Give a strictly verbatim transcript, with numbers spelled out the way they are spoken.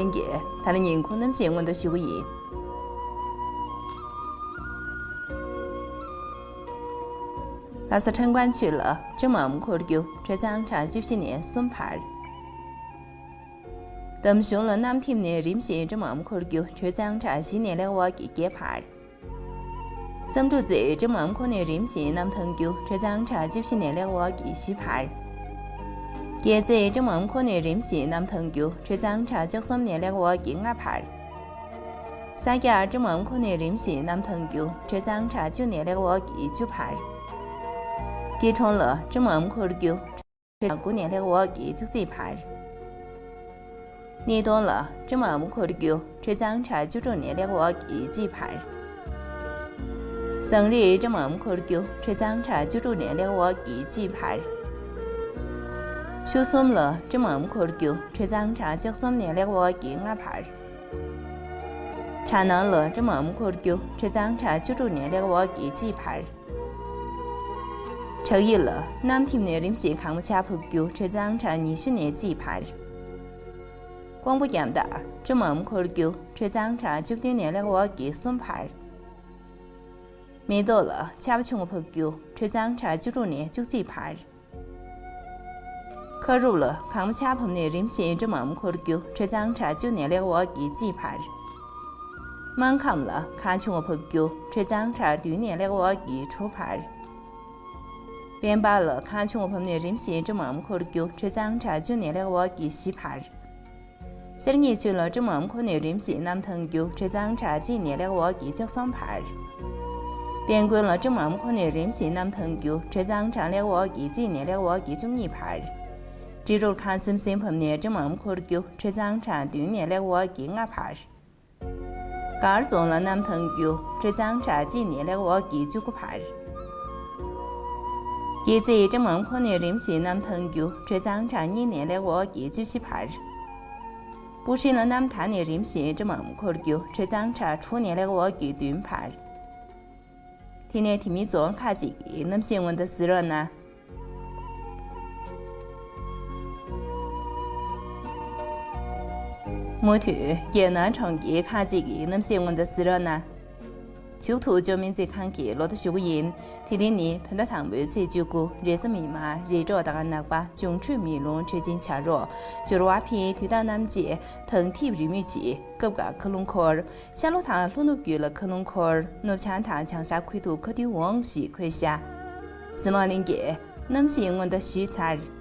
ལྷན་རྒྱས། ད་ལན་ཉིན་གུང་གནམ་གཤིས་སྔོན་བརྡ་ཞུ་གི་ཡིན། ལྷ་ས་ཁྲེང་ཀོན་ཆུས་ལ་སྤྲིན་འམ་འཁོར་རྒྱུག་དྲོད་གཙང་ཕྲ་བཅུ་བཞི་ནས་གསུམ་བར། འདམ་གཞུང་ལ་གནམ་ཐིམ་ནས་རིམ་བཞིན་སྤྲིན་འམ་འཁོར་རྒྱུག་དྲོད་གཙང་ཕྲ་བཞི་ནས་ཀླད་ཀོར་བ་གི་བརྒྱད་བར། བསམ་གྲུ་རྩེ་སྤྲིན་འམ་འཁོར་ནས་རིམ་བཞིན་གནམ་ཐང་རྒྱུག་དྲོད་གཙང་ཕྲ་བཅུ་བཞི་ནས་ཀླད་ཀོར་བ་གི་བཞི་བར། རྒྱལ་རྩེ་སྤྲིན་འམ་འཁོར་ནས་རིམ་བཞིན་གནམ་ཐང་རྒྱུག་དྲོད་གཙང་ཕྲ་བཅུ་གསུམ་ནས་ཀླད་ཀོར་བ་གི་ལྔ་བར། ས་སྐྱ་སྤྲིན་འམ་འཁོར་ནས་རིམ་བཞིན་གནམ་ཐང་རྒྱུག་དྲོད་གཙང་ཕྲ་བཅུ་ནས་ཀླད་ཀོར་བ་གི་བཅུ་བར། སྐྱིད་གྲོང་ལ་སྤྲིན་འམ་འཁོར་རྒྱུག་དྲོད་གཙང་དགུ་ནས་ཀླད་ཀོར་བ་གི་བཅུ་གཅིག་བར། སྣེ་གདོང་ལ་སྤྲིན་འམ་འཁོར་རྒྱུག་དྲོད་གཙང་ཕྲ་བཅུ་དྲུག་ནས་ཀླད་ཀོར་བ་གི་གཅིག་བར། ཟངས་རིར་སྤྲིན་འམ་འཁོར་རྒྱུག་དྲོད་གཙང་ཕྲ་བཅུ་དྲུག་ནས་ཀླད་ཀོར་བ་གི་གཅིག་བར། ཆུ་གསུམ་ལ་སྤྲིན་འམ་འཁོར་རྒྱུག་དྲོད་གཙང་ཕྲ་བཅུ་གསུམ་ནས་ཀླད་ཀོར་བ་གི་ལྔ་བར། གྲ་ནང་ལ་སྤྲིན་འམ་འཁོར་རྒྱུག་དྲོད་གཙང་ཕྲ་བཅུ་དྲུག་ནས་ཀླད་ཀོར་བ་གི་གཅིག་བར། བྲག་ཡིབ་ལ་གནམ་ཐིམ་ནས་རིམ་བཞིན་གངས་མ་ཆར་བབས་རྒྱུག་དྲོད་གཙང་ཕྲ་ཉི་ཤུ་ནས་གཅིག་བར། ཀོང་པོ་རྒྱ་མདའ་སྤྲིན་འམ་འཁོར་རྒྱུག་དྲོད་གཙང་ཕྲ་བཅུ་བདུན་ནས་ཀླད་ཀོར་བ་གི་གསུམ་བར། མེ་ཏོག་ལ་ཆར་པ་ཆུང་བ་བབས་རྒྱུག་དྲོད་གཙང་ཕྲ་བཅུ་དྲུག་ནས་བཅུ་གཅིག་བར། ཁ་རུབ་ལ་གངས་མ་ཆར་བབས་ནས་རིམ་བཞིན་སྤྲིན་འམ་འཁོར་རྒྱུག་དྲོད་གཙང་ཕྲ་བཅུ་ནས་ཀླད་ཀོར་བ་གི་གཅིག་བར། སྨར་ཁམས་ལ་གངས་ཆུང་བ་བབས་རྒྱུག་དྲོད་གཙང་ཕྲ་བདུན་ནས་ཀླད་ཀོར་བ་གི་དྲུག་བར། བན་སྤར་ལ་གངས་ཆུང་བ་བབས་ནས་རིམ་བཞིན་སྤྲིན་འམ་འཁོར་རྒྱུག་དྲོད་གཙང་ཕྲ་བཅུ་ནས་ཀླད་ཀོར་བ་གི་བཞི་བར། གསེར་གཡས་ཆུས་ལ་སྤྲིན་འམ་འཁོར་ནས་རིམ་བཞིན་གནམ་ཐང་རྒྱུག་དྲོད་གཙང་ཕྲ་གཅིག་ནས་ཀླད་ཀོར་བ་གི་བཅུ་གསུམ་བར། དཔལ་མགོན་ལ་སྤྲིན་འམ་འཁོར་ནས་རིམ་བཞིན་གནམ་ཐང་རྒྱུག་དྲོད་གཙང་ཕྲ་ཀླད་ཀོར་བ་གི་གཅིག་ནས་ཀླད་ཀོར་བ་གི་བཅུ་གཉིས་བར། འབྲི་རུར་གངས་སིམ་སིམ་བབས་ནས་སྤྲིན་འམ་འཁོར་རྒྱུག་དྲོད་གཙང་ཕྲ་བདུན་ནས་ཀླད་ཀོར་བ་གི་ལྔ་བར། སྒར་རྫོང་ལ་གནམ་ཐང་རྒྱུག་དྲོད་གཙང་ཕྲ་གཅིག་ནས་ཀླད་ཀོར་བ་གི་བཅུ་དགུ་བར། རྒྱལ་རྩེའི་སྤྲིན་འམ་འཁོར་ནས་རིམ་བཞིན་གནམ་ཐང་རྒྱུག་དྲོད་གཙང་ཕྲ་གཉིས་ནས་ཀླད་ཀོར་བ་གི་བཅུ་བཞི་བར། སྤུ་ཧྲེང་ལ་གནམ་ཐང་ནས་རིམ་བཞིན་སྤྲིན་འམ་འཁོར་རྒྱུག་དྲོད་གཙང་ཕྲ་དྲུག་ནས་ཀླད་ཀོར་བ་གི་བདུན་བར། དེ་ནས་དེ་མིན་རྫོང་ཁག་ཅིག་གི་གནམ་གཤིས་སྔོན་བརྡ་གཟིགས་རོགས་གནང་། མུ་མཐུད་རྒྱལ་ནང་གྲོང་ཁྱེར་ཁག་ཅིག་གི་གནམ་གཤིས་སྔོན་བརྡ་གཟིགས་རོགས་གནང་། མཇུག་ཏུ་ལྕོགས་མིན་རྩིས་ཁང་གི་ལོ་ཐོ་ཞུ་གི་ཡིན། དེ་རིང་ནི་བོད་ཟླ་དང་པོའི་ཚེས་བཅུ་དགུ། རེས་གཟའ་མིག་དམར། རེས་གྲོགས་ཟླ་སྐར་ནག་པ། འབྱུང་འཕྲོད་མེ་རླུང་འཕྲོད་ཅན་བྱ་རོག། སྦྱོར་བ་འཕེལ། དུས་རྟགས་གནམ་བྱེད། དང་ཐིག་རེའུ་མིག་བྱེད། སྐབས་འགར་མཁའ་རླུང་འཁོར། ཤར་ལྷོ་དང་ལྷོ་ནུབ་རྒྱུད་ལ་མཁའ་རླུང་འཁོར། ནུབ་བྱང་དང་བྱང་ཤར་ཁུལ་དུ་ཁ་ཐུག་འོང་ཞེས་འཁོད་བཞག། གཟིགས་མོ་བ་ལྷན་རྒྱས། གནམ་གཤིས་སྔོན་བརྡ་ཞུས་ཚར།